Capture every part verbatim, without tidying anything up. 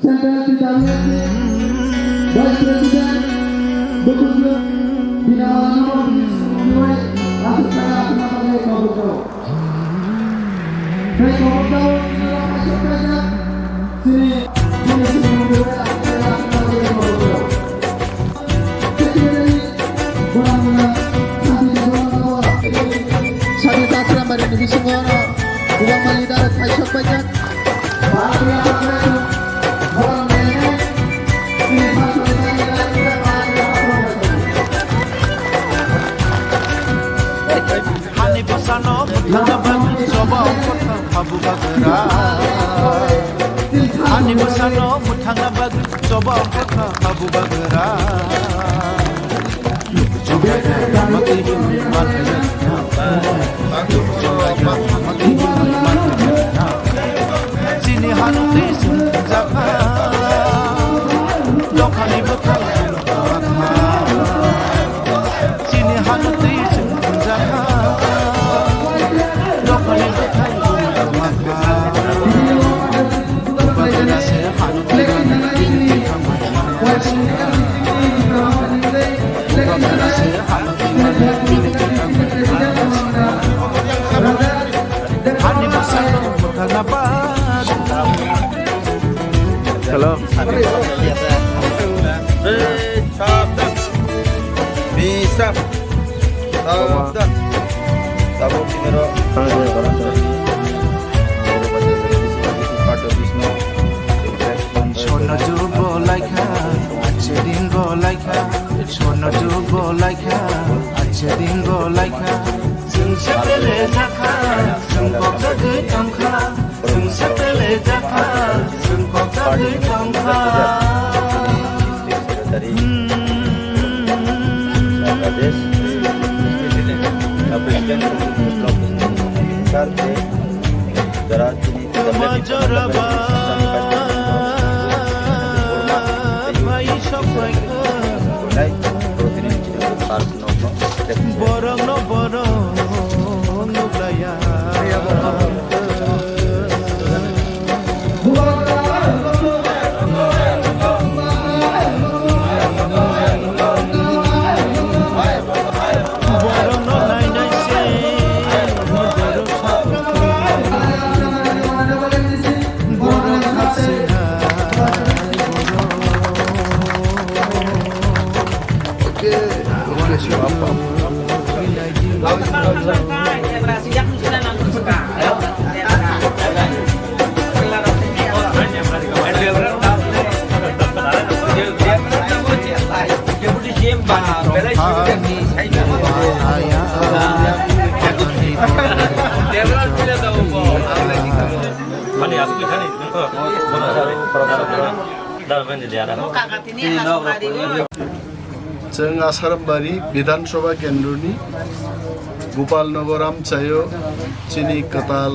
Central T W F C Vice President, Dr. Binawala Namo Biwai, aswk kaya aswk kaya kobor kau. Tei kobor kau, aswk kaya, sini, sini, sini, Biwai, aswk kaya aswk kaya kobor kau. Sadi Tasrambarini bisingo kwbangma leader khaisok paijak. Hani bwsano mwthangna bagwi choba ongkhorkha habu bagra. Hani bwsano mwthangna bagwi choba ongkhorkha habu bagra. Chini hanu twi swngjak kha, dophani bwkhak swngjak kha. Chini hanu twi swngjak kha, dophani bwkhak swngjak kha. Bwbajana se hanu twi rani twi thangmani. Bwbajana se hanu twi rani twi thangmani. Hani bwsano mwthangna bagwi. Hello. Hey, sabdan. Bisam. Sabdan. Tabuk tinero. Sorno jugo laikha, ache din go laikha. Sorno jugo laikha, ache din go laikha. Chwng satele jakha, chwng kok jagwi tongkha. Chwng satele jakha, chwng kok jagwi tongkha. Secretary, Bangladesh, President, President, Sir, Dara, Tuma joraba, bhai, sok bhai. Borok no borok nuklaya. Borok no nai nai se, borok sa. Chwng Asarambari Bidhan Sabha Kendroni Gopal Nagar amchaio chini kwtal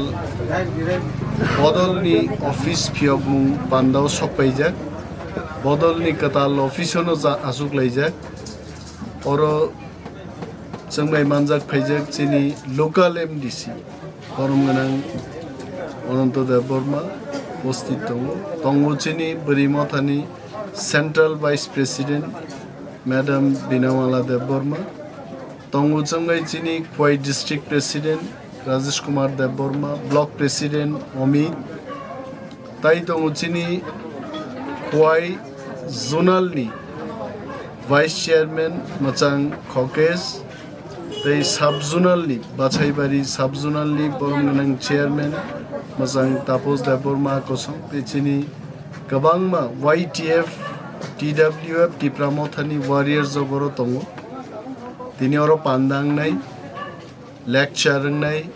bodolni office phiyokmung pandao sokpaijak. Bodolni kwtal office-o no cha-, achuk laijak. Oro chwng bai manjak phaijak chini local M D C. Borom gwnang Ananto Debbarma upasthit tongo. Tongo chini Bwrwi Mothani Central Vice President Madam Binamala Debbarma. Tongo chwngwi chini Khowai District President Rajesh Kumar Debbarma, Block President Amit, tai tongo chini Khowai Zonal ni Vice Chairman Mwchang Khokesh, tei Sub Zonal ni, Bachaibari Sub Zonal ni borom gwnang Chairman Mwchang Taposh Debbarma kosong, tei chini kwbangma Y T F, T W F, Tipra Mothani warriors rok oro tongo. Tini oro panda wngnai, lecture wngnai,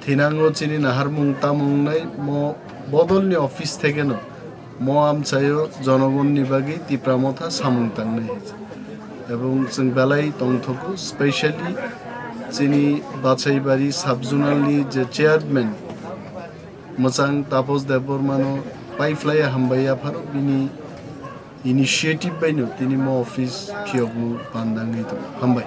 thinango chini naharmung tamung wngnai, mo bodolni office thekeno mo amchaio jonogonni bagwi Tipra Motha samung tangnai. Ebong chwng belai tongthogo, specially chini Bachaibari Sub Zonal ni je chairman Mwchang Taposh Debbarmano paiphlaiya hambai yapharo bini initiative baino tini mo office phiyokmung panda wngwi tongo. Hambai.